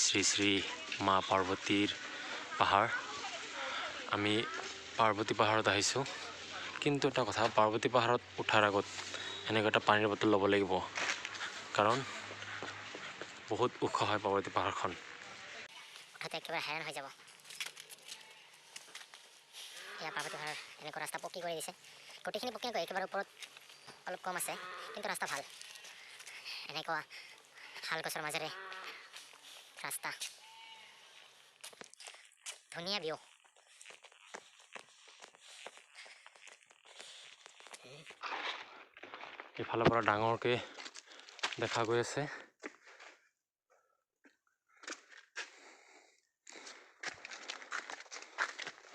শ্ৰী শ্ৰী মা পাৰ্বতীৰ পাহাৰ। আমি পাৰ্বতী পাহাৰত আহিছোঁ, কিন্তু এটা কথা, পাৰ্বতী পাহাৰত উঠাৰ আগত এনেকুৱা এটা পানীৰ বটল ল'ব লাগিব, কাৰণ বহুত ওখ হয় পাৰ্বতী পাহাৰখন। উঠাতে একেবাৰে হাইৰাণ হৈ যাব। এয়া পাৰ্বতী পাহাৰ, এনেকুৱা ৰাস্তা পকী কৰি দিছে, গোটেইখিনি পকী নকৰে, একেবাৰে ওপৰত অলপ কম আছে, কিন্তু ৰাস্তা ভাল। এনেকুৱা শাল গছৰ মাজেৰে ৰাস্তা, ধুনীয়া ভিউ। ইফালৰ পৰা ডাঙৰকৈ দেখা গৈ আছে।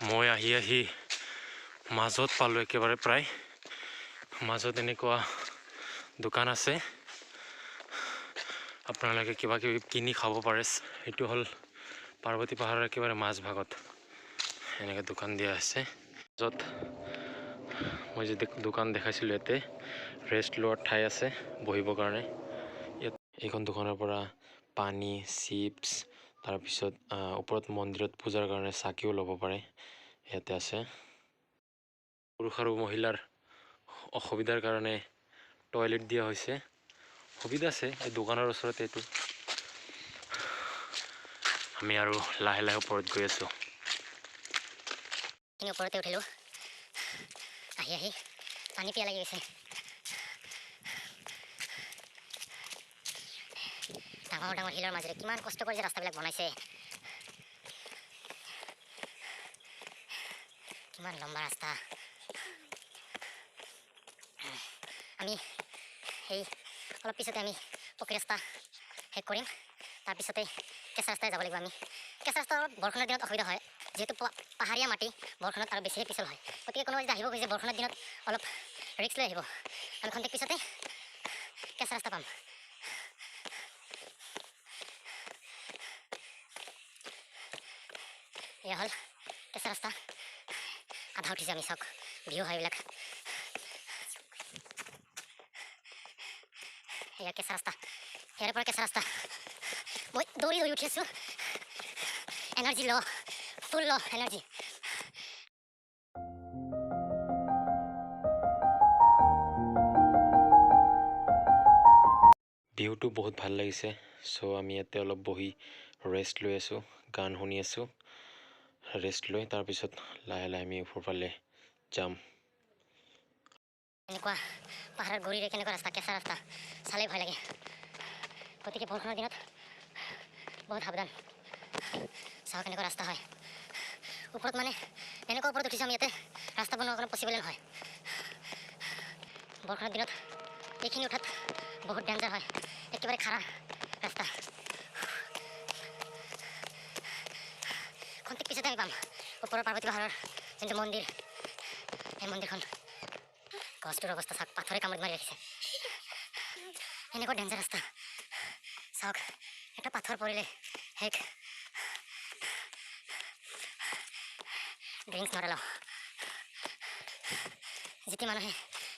মই আহি আহি মাজত পালোঁ, একেবাৰে প্ৰায় মাজত এনেকুৱা দোকান আছে, আপোনালোকে কিবা কিবি কিনি খাব পাৰে। সেইটো হ'ল পাৰ্বতী পাহাৰৰ একেবাৰে মাজভাগত এনেকৈ দোকান দিয়া আছে। য'ত মই যি দোকান দেখাইছিলোঁ, ইয়াতে ৰেষ্ট লোৱাৰ ঠাই আছে বহিবৰ কাৰণে। ইয়াত এইখন দোকানৰ পৰা পানী, চিপছ, তাৰপিছত ওপৰত মন্দিৰত পূজাৰ কাৰণে চাকিও ল'ব পাৰে, ইয়াতে আছে। পুৰুষ আৰু মহিলাৰ অসুবিধাৰ কাৰণে টয়লেট দিয়া হৈছে, সুবিধা আছে এই দোকানৰ ওচৰতে এইটো। আমি আৰু লাহে লাহে ওপৰত গৈ আছোঁ। ওপৰতে উঠিলোঁ, আহি আহি পানী পিয়াহ লাগি গৈছে। ডাঙৰ ডাঙৰ শিলৰ মাজেৰে কিমান কষ্ট কৰি যে ৰাস্তাবিলাক বনাইছে, কিমান লম্বা ৰাস্তা। আমি সেই অলপ পিছতে আমি পকী ৰাস্তা শেষ কৰিম, তাৰপিছতে কেঁচা ৰাস্তাৰে যাব লাগিব। আমি কেঁচা ৰাস্তা অলপ বৰষুণৰ দিনত অসুবিধা হয়, যিহেতু পাহাৰীয়া মাটি, বৰষুণত আৰু বেছিহে পিছল হয়। গতিকে কোনোবাই যদি আহিব খুজিছে বৰষুণৰ দিনত অলপ ৰিস্ক লৈ আহিব। আমি খন্তেক পিছতে কেঁচা ৰাস্তা পাম। এয়া হ'ল কেঁচা ৰাস্তা, আধা উঠিছে আমি। চাওক ভিউ হয় এইবিলাক। এয়া কেঁচা ৰাস্তা, ইয়াৰে পৰা কেঁচা ৰাস্তা। মই দৌৰি দৌৰি উঠি আছোঁ, এনাৰ্জি ল, ফুল ল এনাৰ্জি। ভিউটো বহুত ভাল লাগিছে। চ' আমি ইয়াতে অলপ বহি ৰেষ্ট লৈ আছোঁ, গান শুনি আছোঁ। ৰেষ্ট লৈ তাৰপিছত লাহে লাহে আমি ওপৰফালে যাম। এনেকুৱা পাহাৰৰ গুৰিৰে কেনেকুৱা ৰাস্তা, কেঁচা ৰাস্তা, চালেই ভয় লাগে। গতিকে বৰষুণৰ দিনত বহুত সাৱধান। চাওক কেনেকুৱা ৰাস্তা হয় ওপৰত, মানে এনেকুৱা ওপৰত উঠিছোঁ আমি, ইয়াতে ৰাস্তা বনোৱাৰ কাৰণে পচিবল নহয়। বৰষুণৰ দিনত এইখিনি উঠাত বহুত ডেঞ্জাৰ হয়, একেবাৰে খাৰা ৰাস্তা। খন্তেক পিছতে আমি পাম ওপৰৰ পাৰ্বতী পাহাৰৰ যোনটো মন্দিৰ, সেই মন্দিৰখন। গছটোৰ অৱস্থা চাওক, পাথৰে কামুৰি মাৰি ৰাখিছে। এনেকুৱা ডেঞ্জাৰ ৰাস্তা, চাওক এটা পাথৰ পৰিলে শেষ। ড্ৰিংকছ নৰেলাও, যিটি মানুহে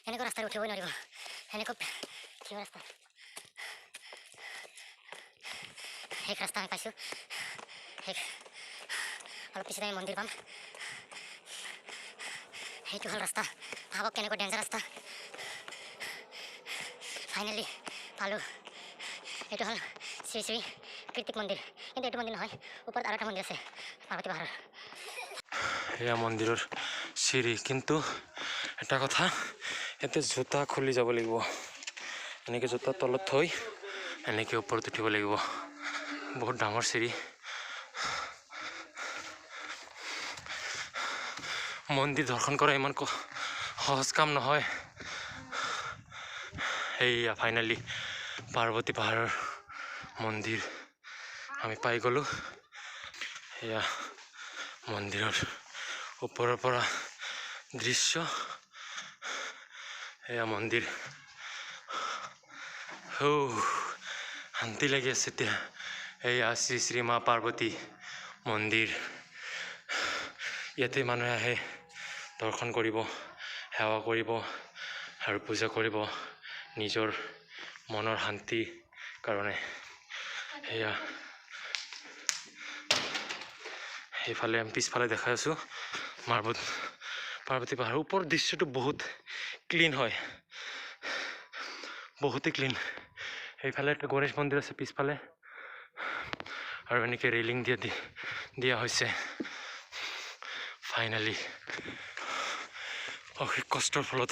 এনেকুৱা ৰাস্তাত উঠিবই নোৱাৰিব, এনেকুৱা থিয় ৰাস্তা। শেষ ৰাস্তা আমি পাইছোঁ, শেষ। অলপ পিছতে আমি মন্দিৰ পাম। সেইটো হ'ল ৰাস্তা, ভাবক কেনেকুৱা ডেঞ্জাৰ ৰাস্তা। ফাইনেলি পালোঁ। এইটো হ'ল শ্ৰী শ্ৰী কৃতিক মন্দিৰ, কিন্তু এইটো মন্দিৰ নহয়, ওপৰত আৰু এটা মন্দিৰ আছে পাৰ্বতী পাহাৰৰ। এয়া মন্দিৰৰ চিৰি। কিন্তু এটা কথা, ইয়াতে জোতা খুলি যাব লাগিব, এনেকৈ জোতা তলত থৈ এনেকৈ ওপৰত উঠিব লাগিব। বহুত ডাঙৰ চিৰি। মন্দিৰ দৰ্শন কৰা ইমান সহজ কাম নহয়। সেয়া ফাইনেলি পাৰ্বতী পাহাৰৰ মন্দিৰ আমি পাই গ'লোঁ। সেয়া মন্দিৰৰ ওপৰৰ পৰা দৃশ্য, সেয়া মন্দিৰ। শান্তি লাগি আছে এতিয়া। এয়া শ্ৰী শ্ৰী মা পাৰ্বতী মন্দিৰ। ইয়াতে মানুহে আহে দৰ্শন কৰিব, সেৱা কৰিব আৰু পূজা কৰিব নিজৰ মনৰ শান্তিৰ কাৰণে। সেয়া সেইফালে আমি পিছফালে দেখাই আছোঁ পাৰ্বতী পাহাৰ। ওপৰৰ দৃশ্যটো বহুত ক্লিন হয়, বহুতেই ক্লিন। সেইফালে এটা গণেশ মন্দিৰ আছে পিছফালে, আৰু এনেকৈ ৰেলিং দিয়া হৈছে। ফাইনেলি অশেষ কষ্টৰ ফলত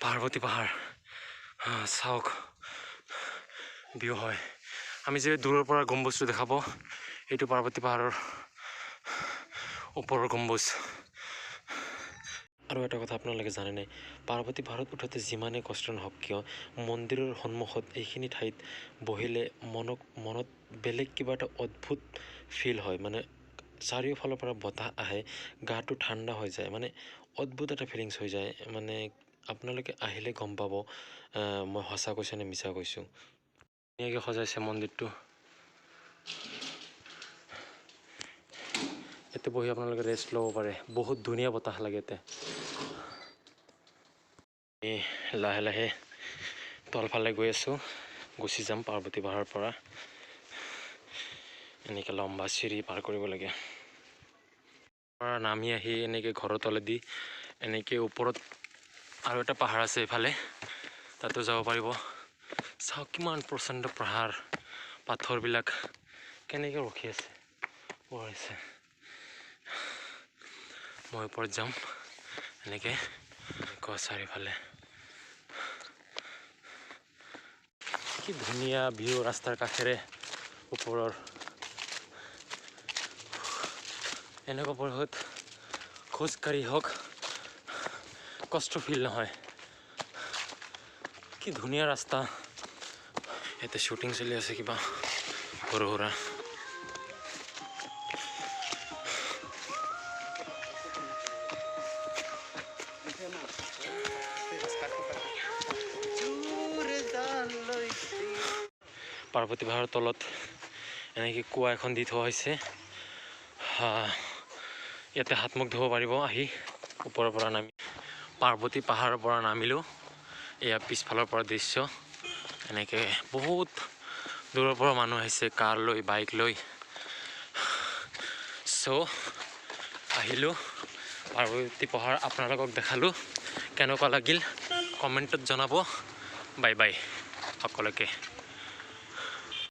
পাৰ্বতী পাহাৰ চাওক ভিউ হয়। আমি যে দূৰৰ পৰা গম্বুজটো দেখা পাওঁ, এইটো পাৰ্বতী পাহাৰৰ ওপৰৰ গম্বুজ। আৰু এটা কথা আপোনালোকে জানেনে, পাৰ্বতী পাহাৰত উঠোঁতে যিমানেই কষ্ট নহওক কিয়, মন্দিৰৰ সন্মুখত এইখিনি ঠাইত বহিলে মনত বেলেগ কিবা এটা অদ্ভুত ফিল হয়। মানে চাৰিওফালৰ পৰা বতাহ আহে, গাটো ঠাণ্ডা হৈ যায়, মানে অদ্ভুত এটা ফিলিংছ হৈ যায়। মানে আপোনালোকে আহিলে গম পাব মই সঁচা কৈছোঁ নে মিছা কৈছোঁ। ধুনীয়াকৈ সজাইছে মন্দিৰটো। ইয়াতে বহি আপোনালোকে ৰেষ্ট ল'ব পাৰে, বহুত ধুনীয়া বতাহ লাগে ইয়াতে। আমি লাহে লাহে তলফালে গৈ আছোঁ, গুচি যাম পাৰ্বতী পাহাৰৰ পৰা। এনেকৈ লম্বা চিৰি পাৰ কৰিব লাগে। পৰা নামি আহি এনেকৈ ঘৰৰ তলেদি এনেকৈ ওপৰত আৰু এটা পাহাৰ আছে এইফালে, তাতো যাব পাৰিব। চাওক কিমান প্ৰচণ্ড পাহাৰ, পাথৰবিলাক কেনেকৈ ৰখি আছে, পৰিছে। মই ওপৰত যাম এনেকৈ, এনেকুৱা চাৰিওফালে কি ধুনীয়া ভিউ ৰাস্তাৰ কাষেৰে ওপৰৰ। এনেকুৱা পৰিৱেশত খোজকাঢ়ি হওক কষ্ট ফিল নহয়। কি ধুনীয়া ৰাস্তা। ইয়াতে শ্বুটিং চলি আছে কিবা সৰু সুৰা। পাৰ্বতী পাহাৰৰ তলত এনেকৈ কুঁৱা এখন দি থোৱা হৈছে, ইয়াতে হাত মুখ ধুব পাৰিব আহি ওপৰৰ পৰা নামি। পাৰ্বতী পাহাৰৰ পৰা নামিলোঁ, এয়া পিছফালৰ পৰা দৃশ্য। এনেকৈ বহুত দূৰৰ পৰা মানুহ আহিছে কাৰ লৈ, বাইক লৈ। চ' আহিলোঁ পাৰ্বতী পাহাৰ, আপোনালোকক দেখালোঁ। কেনেকুৱা লাগিল কমেণ্টত জনাব। বাই বাই সকলোকে।